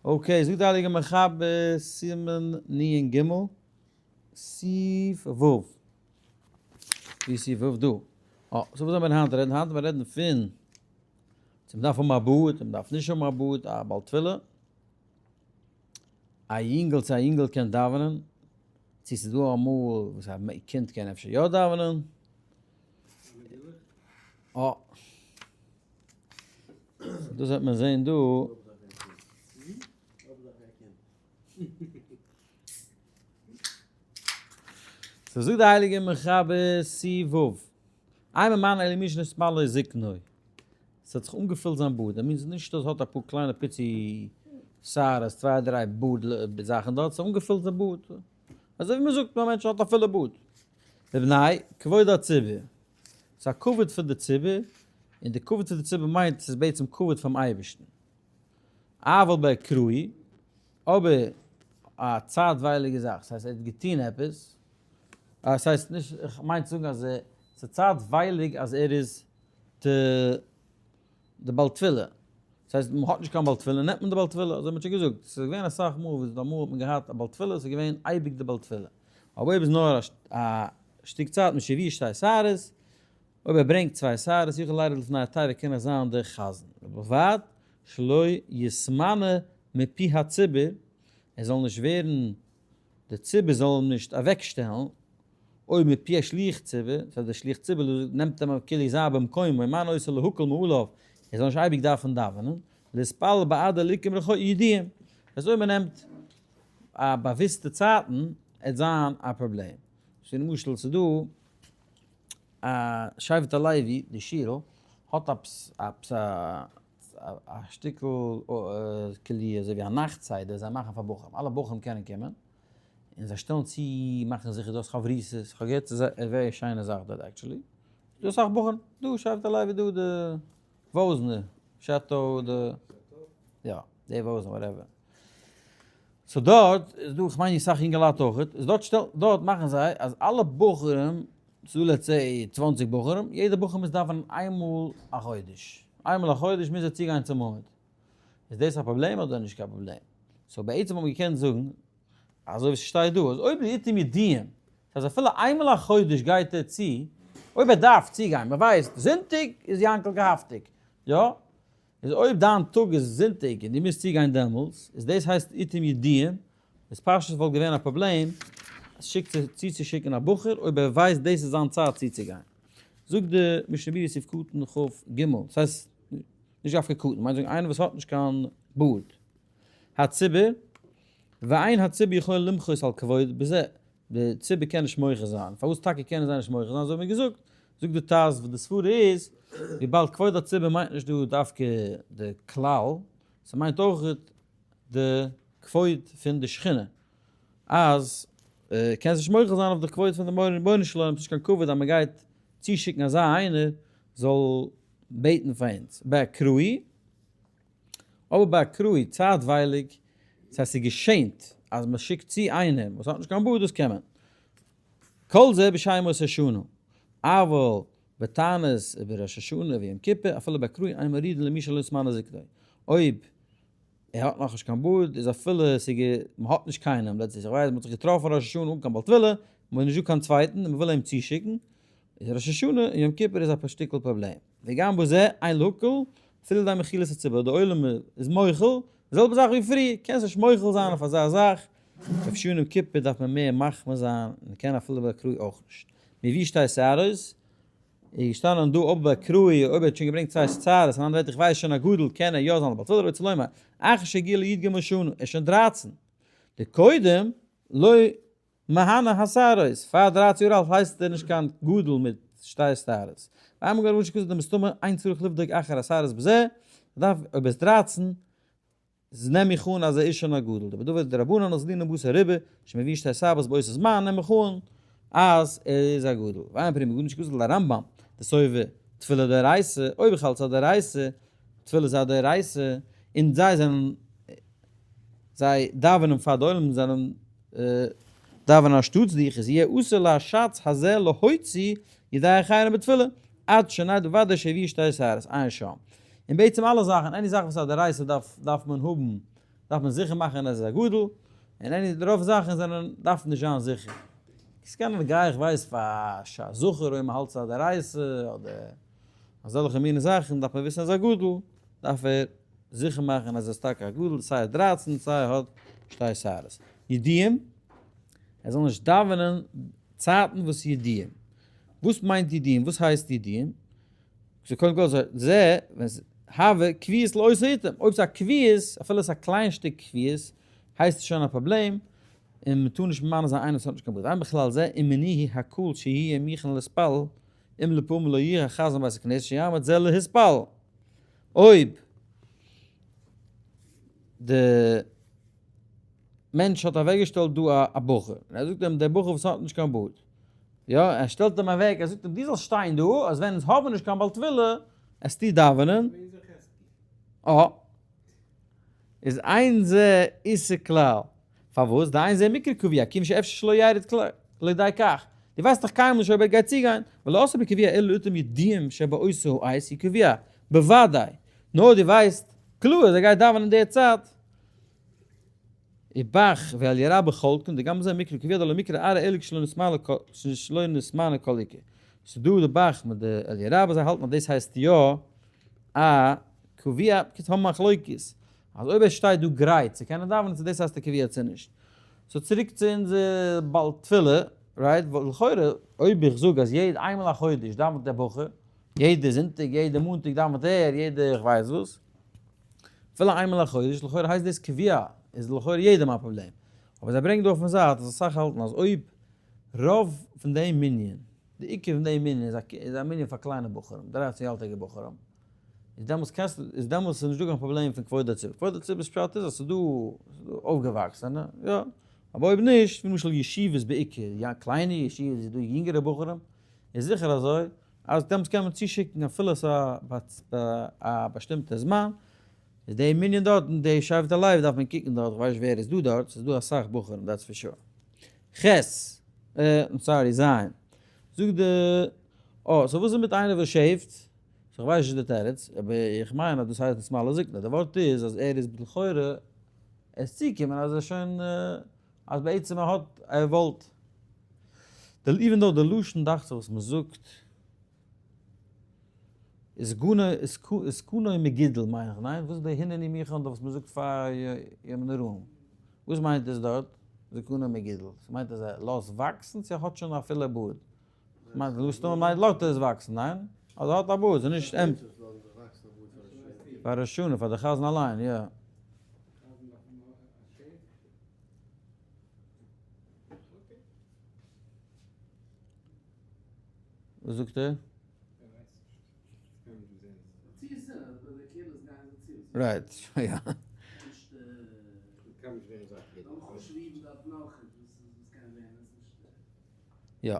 Okay, זאגט די הייליגע מחבר, סימן נ ג, סעיף ו'. ווי איז סעיף ו' דא? אה, so וואס זאל מען היינט רעדן? היינט וועט מען רעדן פון צו מ'דארף האבן א בארד, צו מ'דארף נישט האבן א בארד, א בעל תפילה, א יונגל צו א יונגל קען דאווענען, צו ס'איז דא אמאל וואס א קינד קען אפשר יא דאווענען. אה. דאס וועט מען זען דא. So זאגט די הייליגע מחבר סי' ו', אין ממנין אלא מי שנתמלא זקנו, ס'האט זיך אנגעפילט זיין בארד, דער מיינט נישט אז האט אפאר קליינע פיצי שערות, צוויי דריי בארד זאכן דארט, ס'האט אנגעפילט זיין בארד, אזוי ווי מ'זאגט א מענטש האט א פולע בארד. מפני כבוד הציבור, ס'איז א כבוד פאר די ציבור, און די כבוד פאר די ציבור מיינט ס'איז בעצם כבוד פאר'ן אייבערשטן. אבל באקראי, אבער א צייטווייליגע זאך, ס'הייסט ער האט געטון עפעס, ס'הייסט נישט, איך מיין צו זאגן אז ס'איז צייטווייליג אז ער איז די בעל תפילה, ס'הייסט מ'האט נישט קיין בעל תפילה נעמט מען די בעל תפילה, אזוי האט מען שוין געזאגט, ס'איז געווען אסאך מאל וואס אמאל האט מען געהאט א בעל תפילה, ס'איז געווען אייביג די בעל תפילה, אבער אויב איז נאר א שטיק צייט משבוע שתי שערות, אויב ער ברענגט צוויי שערות יכול לירד לפני התיבה קען ער זיין דער חזן, ובלבד שלא יתמנה מפי הציבור, ער זאל נישט ווערן, די ציבור זאל אים נישט אוועקשטעלן, אויב מפי השליח ציבור, דאס הייסט דער שליח ציבור נעמט אים כאילו זיי במקומו, ממנה אותו להקל מעליו, ער זאל נישט אייביג דארפן דאווענען, להתפלל בעד אלוקים רחוק ידועים, אז אויב מען נעמט א באוויסטע צייטן עט זיין א פראבלעם. ס'איז למשל ס'איז דא א שבט הלוי די שול האט עפעס עפעס א שטיקל כאילו אזוי ווי א נאכט סדר זיי מאכן פאר בחורים אלע בחורים קענען קומען און זיי שטעלן צו מאכן זיכער דו האסט חברותות כ'האב געהערט ס'איז א very שיינע זאך דארט actually דא אסאך בחורים דא שבט הלוי דא די וואזנער שאטא די יא די וואזנער whatever. So דארט איז דא כ'מיין אסאך אינגעלייט אויכעט, איז דארט שטעלט דארט מאכן זיי אז אלע בחורים, ס'איז דא let's say 20 בחורים, יעדע בחור מוז דאווענען איינמאל א חודש, איינמאל א חודש מוז ער צוגיין צום עמוד. איז דאס א פראבלעם אדער נישט קיין פראבלעם? So בעצם האט מען געקענט זאגן, אזוי ווי ס'שטייט דא, אז אויב לעתים ידועים, אז אפילו איינמאל א חודש גייט ער צו, אויב ער דארף צוגיין, מ'ווייסט זונטאג איז יענקל געהאפטיג, יא? איז אויב דיין טאג איז זונטאג און דו מוזט צוגיין דעמאלטס, איז דאס הייסט עתים ידועים, איז פשטות וואלט געווען א פראבלעם צוצושיקן א בחור אויב ער ווייסט דאס איז זיין צייט צוצוגיין. זאגט די משנה ברורה סעיף קטן כ ג, דאס הייסט נישט דווקא קטן, מיינט זאגן איינער וואס האט נישט קיין בארד. הציבור, ואין הציבור יכול למחות על כבוד בזה, די ציבור קען נישט מוחה זיין, פארוואס טאקע קענען זיי נישט מוחה זיין, אזוי האט מען געזאגט, זאגט די טז וואס די סברה איז, וויבאלד כבוד הציבור מיינט נישט דא דווקא די כלל, ס'מיינט אויך די כבוד פון די שכינה, אז קענסט נישט מוחה זיין אויף די כבוד פון די רבונו של עולם, ס'נישט קיין כבוד אז מ'גייט צושיקן אזא איינער זאל בעטן פאר אונז, באקראי. אבער באקראי, צייטווייליג, ס'הייסט ס'איז געשענט אז מ'שיקט צו איינעם וואס האט נישט קיין בארד דאס קען מען. כל זה בשמות השנה, אבל בתענית ובראש השנה ויום כיפור אפילו באקראי אין מורידין למי שלא נתמנה זקנו, אויב ער האט נאכנישט קיין בארד איז אפילו ס'איז מ'האט נישט קיינעם, let's say איך ווייס מ'האט זיך געטראפן ראש השנה אן קיין בעל תפילה, מ'איז נישט דא קיין צווייטן און מ'וויל אים צושיקן, איז ראש השנה און יום כיפור איז א שטיקל פראבלעם. וגם בזה אין להקל, אפילו די מחילת הציבור, די עולם איז מוחל, די זעלבע זאך ווי פריער, קענסט נישט מוחל זיין אויף אזא זאך, אויף שנה יום כיפור דארף מען מער מחמיר זיין, און קען אפילו באקראי אויך נישט. מביא שתי שערות, איז געשטאנען דא אויב באקראי, אויב ער האט שוין געברענגט צוויי שערות, אין אנדערע ווערטער איך ווייס שוין א גדול קען ער יא זיין א בעל תפילה, רוצה לומר, אחר שהגיע ל י ג שנה, ער איז שוין דרייצן, דקודם לא מהנה השערות, פאר דרייצן יאר אלט הייסט ער נישט קיין גדול מיט שתי שערות. ואמר גאר וואס שכתוב דמסתמא אין צריך לבדוק אחר השערות בזה, מ'דארף אויב ער איז דרייצן ז נעם איך אן אז ער איז שוין א גדול, דבדבר דרבנן אז לינא בתר ריבה שמביא שתי שערות באותו זמן נעם איך אן אז ער איז א גדול. ואין פרי מגדים שכתוב לרמב ם דסובר תפילה דאורייתא, אויב איך האלט ס'איז א דאורייתא, תפילה איז א דאורייתא, און זיי זענען זיי דאווענען פאר די עולם זענען דאווענען אנשטאטס דיך איז יהיה אסור להש"ץ הזה להוציא ידי אחרים בתפילה עד שנדע בוודאי שהביא שתי שערות עיין שם. און בעצם אלע זאכן, any זאך וואס איז א דאורייתא דארף דארף מען האבן. דארף מען זיכער מאכן אז עס איז א גדול, און any רוב זאכן זענען דארף נישט זיין זיכער. עס קען גיי איך ווייס פאר א זכר אויב מען האלט ס'איז א דאורייתא אדער אזעלכע מיני זאכן דארף מען וויסן אז א גדול דארף ער זיכער מאכן אז עס איז טאקע א גדול סיי ער האט 13 סיי ער האט שתי שערות. ידועים, ער זאל נישט דאווענען צייטן וואס ידועים. וואס מיינט ידועים? וואס הייסט ידועים? סאו קודם כל זה ווען הווה קביעות לא עושה איתם, אויב ס'איז א קביעות, אפילו ס'איז א קליין שטיק קביעות, הייסט עס שוין א פראבלעם, און מ'טאר נישט ממנה זיין איינער וואס האט נישט קיין בארד. אין בכלל זה אם מניהו הקהל שיהיה מוכן להתפלל, אם לפעמים לא יהיה החזן בית הכנסת שיעמוד זה להתפלל. אויב די מענטש האט אוועקגעשטעלט דא א בחור, און ער זאגט אים דער בחור וואס האט נישט קיין בארד, יא, ער שטעלט אים אוועק, ער זאגט אים, דו זאלסט שטיין דא, אז ווען אונז האבן נישט קיין בעל תפילה, עסטו דאווענען. אה. איז אין זה איסור כלל. פארוואס? דאין זה מקרה קבוע, כיוון שאפשר שלא ירד כלל לידי כך. דו ווייסט דאך קיינמאל נישט אויב ער גייט צוגיין, ולא עשה בקבוע אלא לאותם ידועים שבאותו העת הוא קבוע. בוודאי. נאר דו ווייסט קלאר אז ער גייט דאווענען די צייט. ובח ואל ירא בחולקין דגם זה מקרא קביע דלא מקרא ארע אלא כשלא נתמלא כשלא נתמנה כל עיקר. ס'דא די בח מיט די אל ירא וואס זיי האלטן אז דאס הייסט יא א קביע, בקיצור האבן מחלוקת אז אויב ער שטייט דא גרייט צו קענען דאווענען צו דאס הייסט א קביע צו נישט. so צוריק צו אונזער בעל תפילה, right, לכאורה אויב איך זאג אז יעדע איינמאל א חודש דאווענט דער בחור, יעדע זונטאג יעדע מאנטאג דאווענט ער, יעדע איך ווייס וואס, אפילו איינמאל א חודש, לכאורה הייסט דאס קביעה, איז לכאורה יעדעם א פראבלעם. אבער זיי ברענגען דא אויפן זייט אז אסאך האלטן אז אויב רוב פון דעם מנין, די עיקר פון דעם מנין איז א מנין פאר קליינע בחורים, 13 יעריגע בחורים, איז דעמאלטס קענסטו, איז דעמאלטס איז נישטא קיין פראבלעם פון כבוד הציבור. כבוד הציבור'ס פשט איז אז ס'איז דא אויפגעוואקסענע, יא, אבער אויב נישט, ווי למשל ישיבות בעיקר, יא קליינע ישיבות איז דא יונגערע בחורים, איז זיכער אזוי אז דעמאלטס קען מען צושיקן אפילו עס א באשטימטע זמן, איז די מנין דארט און די שבט הלוי דארף מען קוקן דארט, כ'ווייס נישט ווער איז דא דארט, ס'איז דא אסאך בחורים that's for sure. ח', sorry ז', זאגט די, אה, so וואס איז מיט איינער וואס shave ט? so כ'ווייס נישט די תירוץ, אבער איך מיין אז דאס הייסט נתמלא זקנו, די ווארט איז אז ער איז לכאורה, ער איז צוגעקומען אז ער איז שוין, אז בעצם ער האט, ער וואלט, even though די לשון דאכט זיך וואס מ'זאגט איז גונה איז קנוי מגידל מיין איך, ניין? וואס איז די הנני מוכן דארט וואס מ'זאגט פאר יום נוראים? וואס מיינט עס דארט זקנו מגודל? ס'מיינט אז ער לאזט וואקסן צו ער האט שוין א פילע בארד? מיינט מסתמא מיינט לאזט ער עס וואקסן, ניין? אז ער האט א בארד, ס'איז נישט אמת. פאר ראש השנה, פאר די חזן אליין, יא. וואס זאגט ער? right, יא. יא.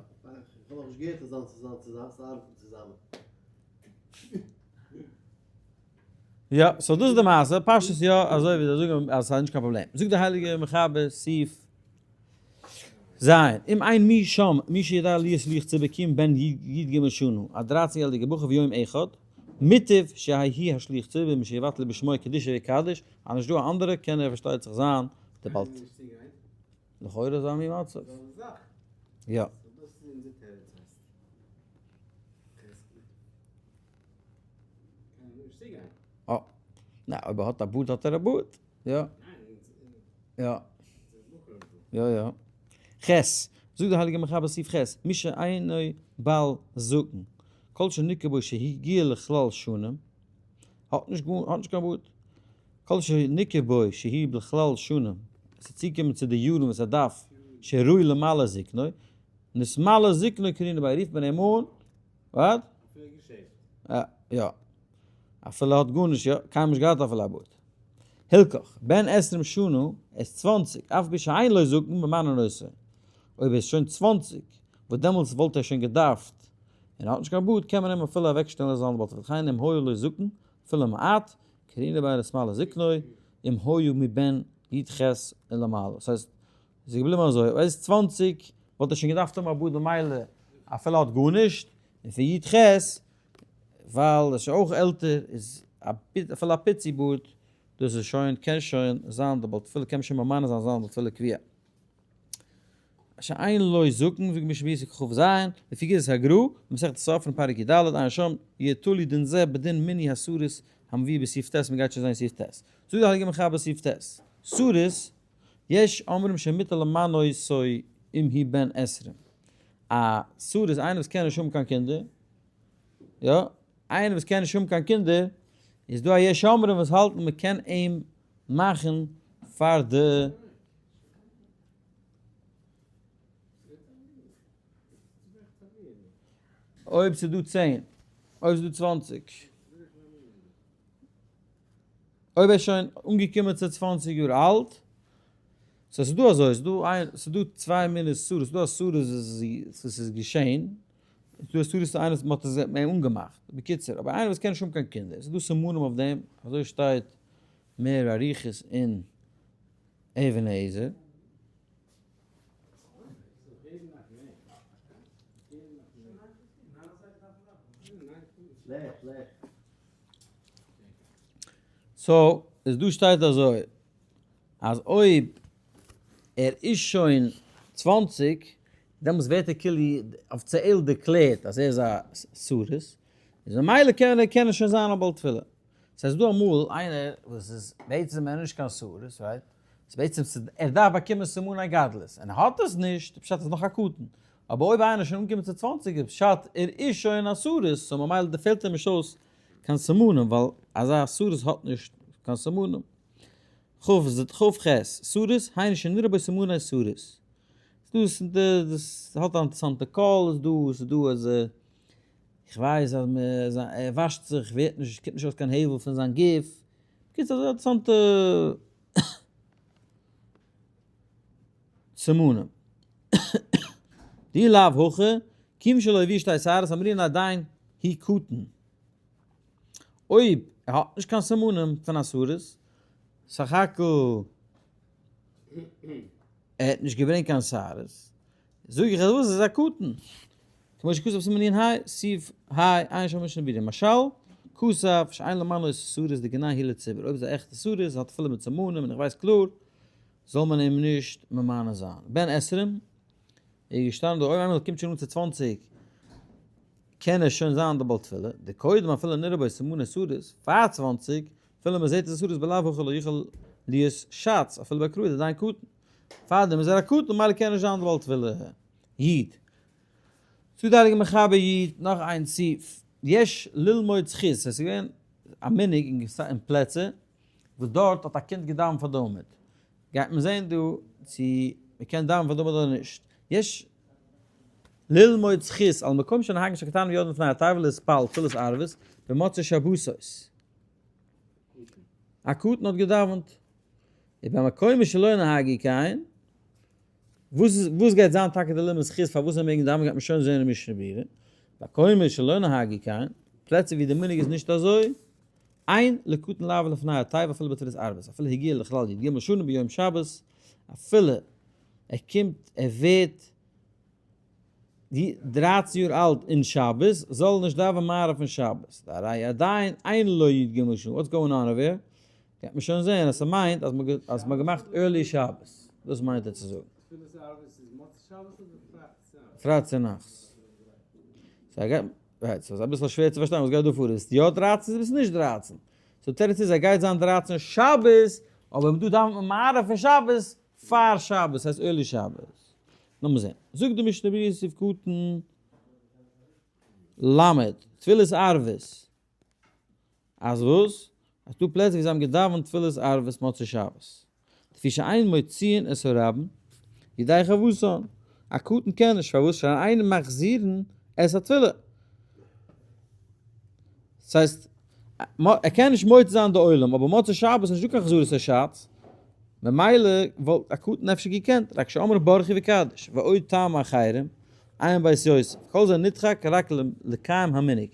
יא, so דאס איז די מעשה, פשטות יא, אזוי ווי זיי זאגן אז ס'איז נישט קיין פראבלעם. זאגט דער הייליגער מחבר סעיף ז', אם אין מי שם מי שיודע להיות שליח ציבור כי אם בן י"ג שנה, א 13 יעריגער בחור ויום אחד, מוטב שיהא השליח ציבור משיבטלו בשמו קדושה ויקדש, אז נישט דא א אנדערע קען ער פארשטייט זיך זיין די בעל ת. לכאורה איז א מין מצב. יא. אה. ניין, אויב ער האט א בארד האט ער א בארד. יא. יא. יא יא. ח'. זאגט דער הייליגער מחבר סעיף ח', מי שאינו בעל זקן, כל שנקרא בו שהגיע לכלל שנים, האט נישט גאר, האט נישט קיין בארד. כל שנקרא בו שהגיע לכלל שנים, עס איז צוגעקומען צו די יארן וואס ער דארף, שראוי למלא זקנו, נתמלא זקנו קרינא ביי, רופט מען אים אן, what? יא. אפילו האט גארנישט, יא, קיינמאל נישט געהאט אפילו א בארד. הלכך, בן עשרים שנה, ער איז 20, אף פי שאין לו זקן ממנין אותו. אויב ער איז שוין 20, וואס דעמאלטס וואלט ער שוין געדארפט, און ער האט נישט קיין בארד, קען מען אים אפילו אוועקשטעלן ער זאל זיין בעל תפילה. וכן אם היה לו זקן, אפילו מעט, קרינא ביי נתמלא זקנו, אם היה מבן י"ח ולמעלה. דאס הייסט, עס איז געבליבן אזוי, אויב ער איז 20, וואלט ער שוין געדארפט האבן א בארד ממילא, אפילו ער האט גארנישט, און פון י"ח, ווייל ער איז שוין אויך עלטער, איז אפילו א פיצי בארד. דאס איז שוין, קען שוין זיין די בעל תפילה, קען מען שוין ממנה זיין זיין בעל תפילה קביעה. שאין לו זקן, זאגט משנה ברורה כ ז, לפי גרסת הגרא, מסכת סופרים פרק י ד, עיין שם, יהיה תלוי דין זה בדין מיני הסריס המביא בסעיף ט', מ'גייט שוין זען סעיף ט'. זאגט די הייליגע מחבר סעיף ט', סריס, יש אומרים שמותר למנותו אם הוא בן עשרים. א סריס איינער וואס קען נישט האבן קיין קינדער, יא, איינער וואס קען נישט האבן קיין קינדער, איז דא א יש אומרים וואס האלטן מ'קען אים מאכן פאר די. אויב ס'איז דא 10, אויב ס'איז דא 20. אויב ער איז שוין אנגעקומען צו 20 יאר אלט, so ס'איז דא אזוי, ס'איז דא איין, ס'איז דא צוויי מיני סריס, ס'איז דא א סריס וואס איז געשען, ס'איז דא א סריס איינער וואס מ'האט עס אים אנגעמאכט, בקיצור, אבער איינער וואס קען נישט האבן קיין קינדער, ס'איז דא סימנים אויף דעם, אזוי שטייט מער באריכות אין אבן העזר. So, איז דא שטייט אזוי, אז אויב ער איז שוין 20, דעמאלטס ווערט ער כאילו אפיציעל דערקלערט אז ער איז א סריס, איז ממילא קען ער קען ער שוין זיין א בעל תפילה. ס'איז דא אמאל איינער וואס איז בעצם ער איז נישט קיין סריס, right? ס'איז בעצם ער דארף באקומען סימני גדלות, און ער האט עס נישט, פשט איז נאך א קטן. אבער אויב איינער איז שוין אנגעקומען צו 20 איז פשט ער איז שוין א סריס, so ממילא פעלט אים נישט אויס קיין סימנים, ווייל אזא סריס האט נישט קיין סימנים. כ ז כ ח, סריס, היינו שנראה בו סימני סריס. דאס דאס האט א אינטערעסאנטע קול, איז דא ס'איז דא אז איך ווייס אז מען ער וואשט זיך ווערט נישט קומט נישט ארויס קיין הבל פון זיין גוף, בקיצור אזוי אינטערעסאנטע סימנים. די לאו הכא, כיוון שלא הביא שתי שערות אמרינן עדיין הוא קטן. אויב ער האט נישט קיין סימנים פון א סריס, סך הכל ער האט נישט געברענגט קיין שערות, זאג איך אז וואס איז א קטן? כמו שכתוב בסימן נ ה, סעיף ה, עיין שם משנה ברורה. משל, כתב, שאין למנות סריס דגנאי הוא לציבור. אויב איז א עכטע סריס, האט אפילו מיט סימנים און איך ווייס קלאר, זאל מען אים נישט ממנה זיין. בן עשרים, איז געשטאנען דא, אויב איינער קומט שוין אן צו 20, קען ער שוין זיין די בעל תפילה. די קודם אפילו נראה בו סימני סריס, פאר 20, אפילו מען זעט אז סריס בלאו הכי לא יכול להיות שץ, אפילו באקראי איז עדיין קטן. פארדעם איז ער א קטן ממילא קען ער נישט זיין די בעל תפילה. איד. זאגט די הייליגע מחבר איד נאך איין סעיף, יש ללמוד זכות, עס איז געווען א מנהג אין פלעצער וואס דארט האט א קינד געדאווענט פאר די עמוד, גייט מען זען דא צו מען קען דאווענען פאר די עמוד אדער נישט, יש ללמוד זכות על מקום שנהגו שהקטנים יורדין לפני התיבה להתפלל תפילת ערבית במוצאי שבתות. א קטן האט געדאווענט. ובמקום שלא נהגו כן, וואס איז וואס גייט זיין טאקע די לימוד זכות פארוואס זיי מעגן דאווענען גייט מען שוין זען אין משנה ברורה. במקום שלא נהגו כן, פלעצער ווי די מנהג איז נישט אזוי, אין לקטן לעבור לפני התיבה אפילו בתפילת ערבית, אפילו הגיע לכלל י ג שנה ביום שבת, אפילו ער קומט ער ווערט די 13 יאר אלט אין שבת, זאל ער נישט דאווען מעריב אין שבת. והרי עדיין אין לו י ג שנה, what's going on over here? גייט מען שוין זעהן אז ס'מיינט אז אז מ'האט געמאכט early שבת, דאס מיינט ער צו זאגן. תפילת ערבית איז מוצאי שבת אדער פרייטאג צונאכטס? פרייטאג צונאכטס. so ער גייט, right, ס'איז אביסל שווער צו פארשטיין וואס גייט דא פאר, איז יא 13 אדער איז נישט 13? so תירוץ איז ער גייט זיין 13 שבת, אבער דא דאווענט מען מעריב פון שבת פאר שבת, ס'הייסט early שבת. לאמיר זעהן. זאגט די משנה ברורה סעיף קטן ל', תפילת ערבית. אז וואס? אז דא פלעצער ווי זיי האבן געדאווענט תפילת ערבית מוצאי שבת. לפי שאין מוציאין את הרבים ידי חובתן. א קטן קען נישט, פארוואס שאין מחזירין את התפילה. ס'הייסט, ער קען נישט מוציא זיין די עולם, אבער מוצאי שבת איז נישטא קיין חזרת השץ, ממילא וואלט א קטן אפשר געקענט, רק שאמרו ברכו וקדיש, ועוד טעם אחרים, עיין בית יוסף, כל זה נדחק רק לקיים המנהג,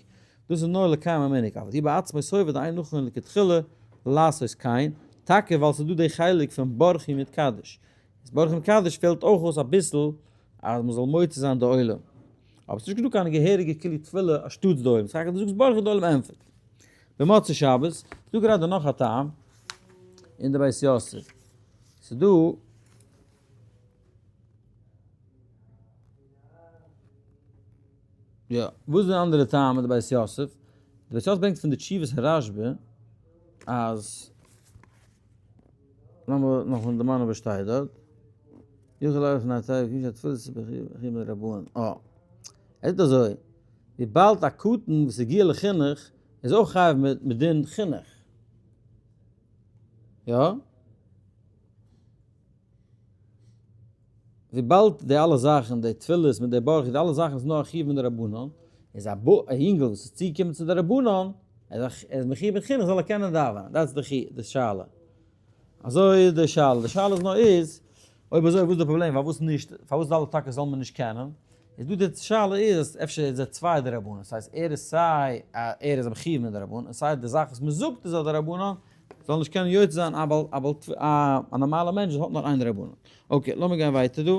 דאס איז נאר לקיים המנהג, אבל הוא בעצמו סובר דאין נכון לכתחילה לעשות כן, טאקע ווייל ס'איז דא די חלק פון ברכו מיט קדיש, איז ברכו מיט קדיש פעלט אויך אויס אביסל אז מ'זאל מוציא זיין די עולם, אבער ס'איז נישט דא קיין געהעריגע כלי תפילה אנשטאטס די עולם, סך הכל דו זאגסט ברכו די עולם ענטפערט. במוצאי שבת, איז דא גראדע נאך א טעם. און די בית יוסף. ס'איז דא. יא, וואס איז די אנדערע טעם מיט די בית יוסף? די בית יוסף ברענגט פון די תשובות הרשב"א אז, לאמיר נאכאמאל דערמאנען וואס שטייט דארט, יוכל לעלות פון התיבה כפי שהתפלות בכי מדרבנן, אה, ער זאגט אזוי, וויבאלד א קטן וואס הגיע לחינוך איז אויך חייב מדין חינוך, יא? וויבאלד די אלע זאכן, די תפילות מיט די ברכי, די אלע זאכן איז נאר א חיוב מדרבנן, איז א יונגל וואס איז צוגעקומען צו די רבנן, ער איז מחיוב מיט חינוך זאל ער קענען דאווענען, דאס איז די שאלה. אזוי איז די שאלה, די שאלה איז נאר איז, אויב אזוי וואס איז די פראבלעם, פארוואס נישט, פארוואס זאל טאקע זאל מען נישט קענען, איז דא די שאלה איז אז אפשר איז ער צוויי דרבנן, ס'הייסט ער איז סיי א ער איז א מחיוב מדרבנן, און סיי די זאך וואס מ'זאגט איז א דרבנן, זאל נישט קענען יוצא זיין א בעל א בעל א נארמאלע מענטש וואס האט נאר איין דרבנן. okay, לאמיר גיין ווייטער דא.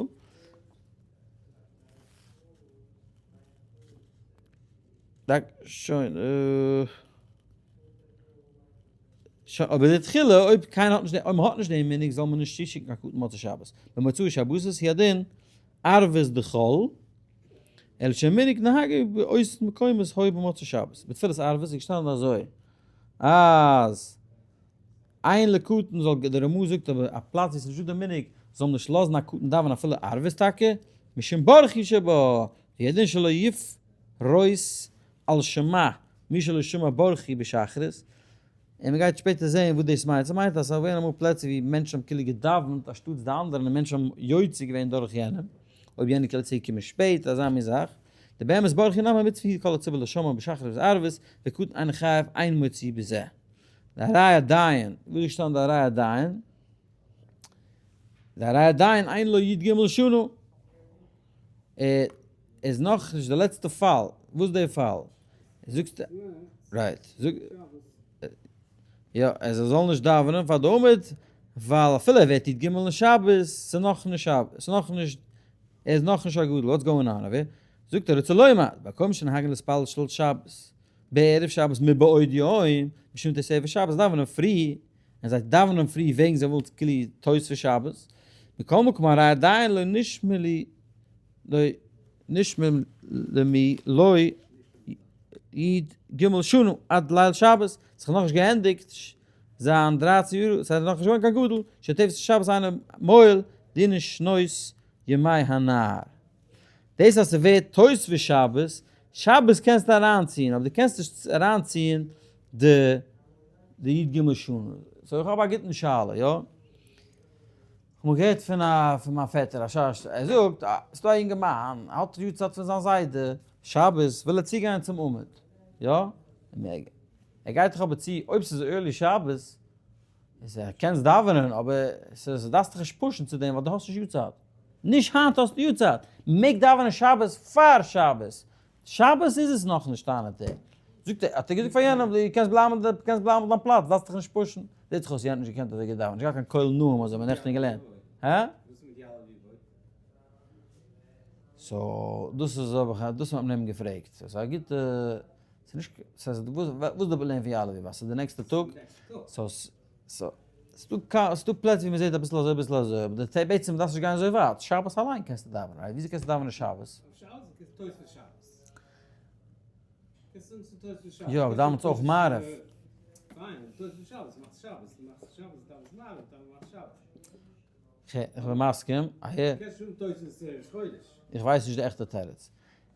דאק שוין שוין אבער די תחילה אויב קיינער האט נישט אויב מען האט נישט דעם מנהג זאל מען נישט צושיקן קיין קטן מוצאי שבת. במוצאי שבתות היא הדין ערבית דחול אלא שמנהג נהגו באותן מקומות הוי במוצאי שבת. בתפילת ערבית איז געשטאנען אזוי אז איין לקטן זאל די רמ"א זאגט אבער א פלאץ ווי ס'איז נישטא די מנהג זאל מען נישט לאזן א קטן דאווענען אפילו ערבית טאקע משום ברכי שבה וידין שלא יפרוס על שמע מי שלא שמע ברכי בשחרית, און מ'גייט שפעטער זעהן וואס דאס מיינט, ס'מיינט אז ס'איז געווען אמאל פלעצער ווי מענטשן האבן כאילו געדאווענט אנשטאטס די אנדערע און מענטשן האבן יוצא געווען דורך יענעם, אויב יענער קען צוריקקומען שפעט, אזא מין זאך. דבאמת ברכי נמי מצוה היא כל הציבור לשמוע בשחרית וערבית, וקטן אינו חייב אין מוציא בזה. והראיה דיין, וואו איז געשטאנען די הראיה דיין? די הראיה דיין אין לו י ג שנה. איז נאך נישט די לעצטע פאל, וואס איז די פאל? זאגסט right, זאג יא, ער זאל נישט דאווענען פאר די עמוד, ווייל אפילו ער ווערט י ג אין שבת, ס'איז נאך נישט שבת, ס'איז נאך נישט, ער איז נאך נישט א גדול, what's going on over? זאגט ער רוצה לומר, במקום שנוהגין להתפלל של שבת, בערב שבת מבעוד יום, משום תוספת שבת, דאווענען פרי, און זיי דאווענען פרי וועגן זיי ווילן כאילו תוספת שבת, מכל מקום הרי עדיין לא נשמע לי לא נשמע למי לא י ג שנה עד ליל שבת, ס'איז נאכנישט געענדיגט זיין 13 יאר, ס'איז נאכנישט געווארן קיין גדול, שתוספת שבת אינו מועיל דינן שנות ימי הנער. דאס אז ס'ווערט תוספת שבת, שבת קענסטו אריינציען, אבער דו קענסט נישט אריינציען די די י ג שנה. so איך האב א גוטן שאלה, יא? איך האב געהערט פון א פון מיין פעטער א שש, ער זאגט אז ס'דא א יונגערמאן, ער האט יארצייט פון זיין זיידע, שבת וויל ער צוגיין צום עמוד, יא? ער גייט דאך אבער צו, אויב ס'איז early שבת, איז ער קענסט דאווענען, אבער ס'איז דארפסט דיך נישט push ן צו דעם ווייל דו האסט נישט יארצייט. נישט היינט האסטו יארצייט, מ'מעג דאווענען שבת פאר שבת, שבת איז עס נאכנישט טענה'ט ער. זאגט ער, האט ער געזאגט פאר יענעם, דו קענסט בלייבן דו קענסט בלייבן אויף דיין פלאץ, דארפסט דיך נישט push ן. זעט זיך אויס יענער האט נישט געקענט אזוי גוט דאווענען, נישט געהאט קיין קול נעים אזוי ווי נעכטן געלערנט. הא? so דאס איז האב איך דאס האט מען אים געפרעגט. ס'איז א גוטע, ס'איז נישט, ס'איז וואס איז די פראבלעם פון יעלה ויבא? ס'איז די נעקסטע טאג, so so ס'דא פלעצער ווי מ'זעט אביסל אזוי אביסל אזוי, אבער די בעצם דארפסט נישט גיין אזוי ווייט, שבת אליין קענסטו דאווענען, right? וויאזוי קענסטו דאווענען שבת? יא, אבער דאווענסט אויך מעריב. איך בין מסכים. איך ווייס נישט די עכטע תירוץ.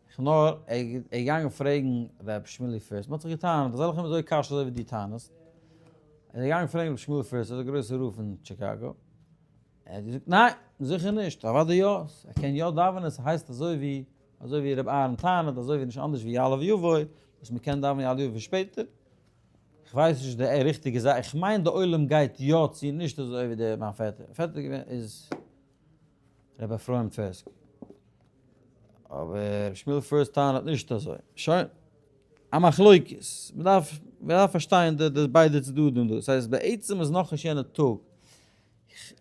איך נאר, ער איז געגאנגען פרעגן ר' שמואלי פירסט, מ'האט זיך געטענה'ט, אזעלכע אזוי קשיות אזוי ווי דו טענה'סט. ער איז געגאנגען פרעגן ר' שמואלי פירסט, ער איז א גרויסער רב אין טשיקאגא. ער האט געזאגט ניין, זיכער נישט, אוודאי יא, ער קען יא דאווענען, ס'הייסט אזוי ווי, אזוי ווי ר' אהרן טענה'ט, אזוי ווי נישט אנדערש ווי יעלה ויבוא, וואס מ'קען דאווענען יעלה ויבוא שפעטער. כ'ווייס נישט די ריכטיגע זאך, איך מיין די עולם גייט יא צו נישט אזוי ווי די מיין פעטער, פעטער געווען איז רבי אפרים טווערסקי, אבער שמואל פירסט טענה'ט נישט אזוי, שוין, א מחלוקת, מ'דארף מ'דארף פארשטיין די די ביידע צדדים דא, ס'הייסט בעצם איז נאכנישט יענע טאג,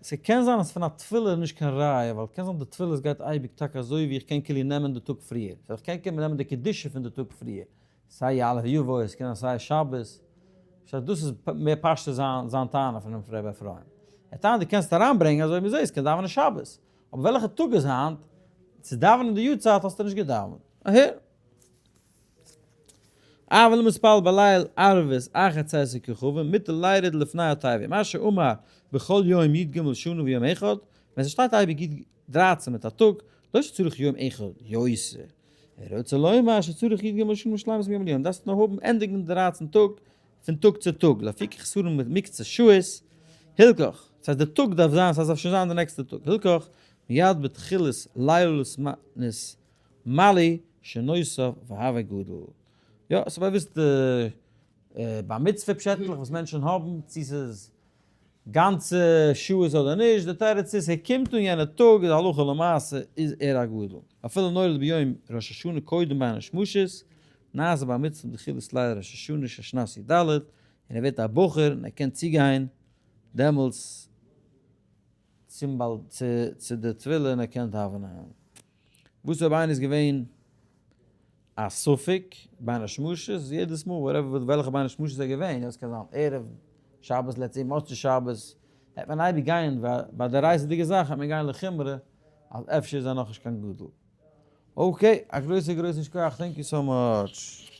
ס'קען זיין אז פון א תפילה איז נישט קיין ראיה, ווייל קען זיין די תפילות גייט אייביג טאקע אזוי ווי איך קען כאילו נעמען די טאג פריער, איך קען כאילו נעמען די קדושה פון די טאג פריער, סיי יעלה ויבוא, עס קען זיין סיי שבת. סא דאס איז מער פשטות זיין טענה פונעם ר' אפרים. ער טענה'ט דו קענסט אריינברענגען אזוי ווי מ'זעהט קען דאווענען שבת, אבער וועלכע טאג איז היינט, צו דאווענען די יארצייט האסטו נישט געדאווענט. אהער. אבל למתפלל בליל ערבית אחר צאת הכוכבים מותר לירד לפני התיבה מה שאמר בכל יום י ג שנה ויום אחד, ווען ס'שטייט אייביג י 13 מיט א טאג, לא שצריך יום אחד יותר, רוצה לומר שצריך י ג שנה שלימות מיום ליום, דארפסט נאר האבן ענדיגן די 13 טאג פון טאג צו טאג, לאפוקי חסרון מיט מקצת שעות, הילכך, ס'הייסט די טאג דארף זיין, ס'דארף שוין זיין די נעקסטע טאג, הילכך, מיד בתחילת לילה נתמלאו שנותיו והוי גדול. יא, ס'איז באוויסט די בר מצוה פשעטלעך וואס מענטשן האבן, צו ס'איז גאנצע שעות אדער נישט, די תירוץ איז ער קומט אן יענע טאג איז הלכה למעשה איז ער א גדול, אפילו נולד ביום ראש השנה קודם בין השמשות, נעשה בר מצוה בתחילת ליל ראש השנה של שנת י ד, און ער ווערט א בחור און ער קען צוגיין דעמאלטס צום בעל צו די תפילה און ער קען דאווענען. וואס אויב איינער איז געווען א ספק בין השמשות, יעדעס מאל whatever וועלכע בין השמשות איז ער געווען, יא ס'קען זיין ערב שבת let's say מוצאי שבת, העט מען אייביג גיין ביי די רייסעדיגע זאך העט מען גיין לחומרא אז אפשר איז ער נאכנישט קיין גדול. okay, א גרויסע גרויסן שכוח, thank you so much.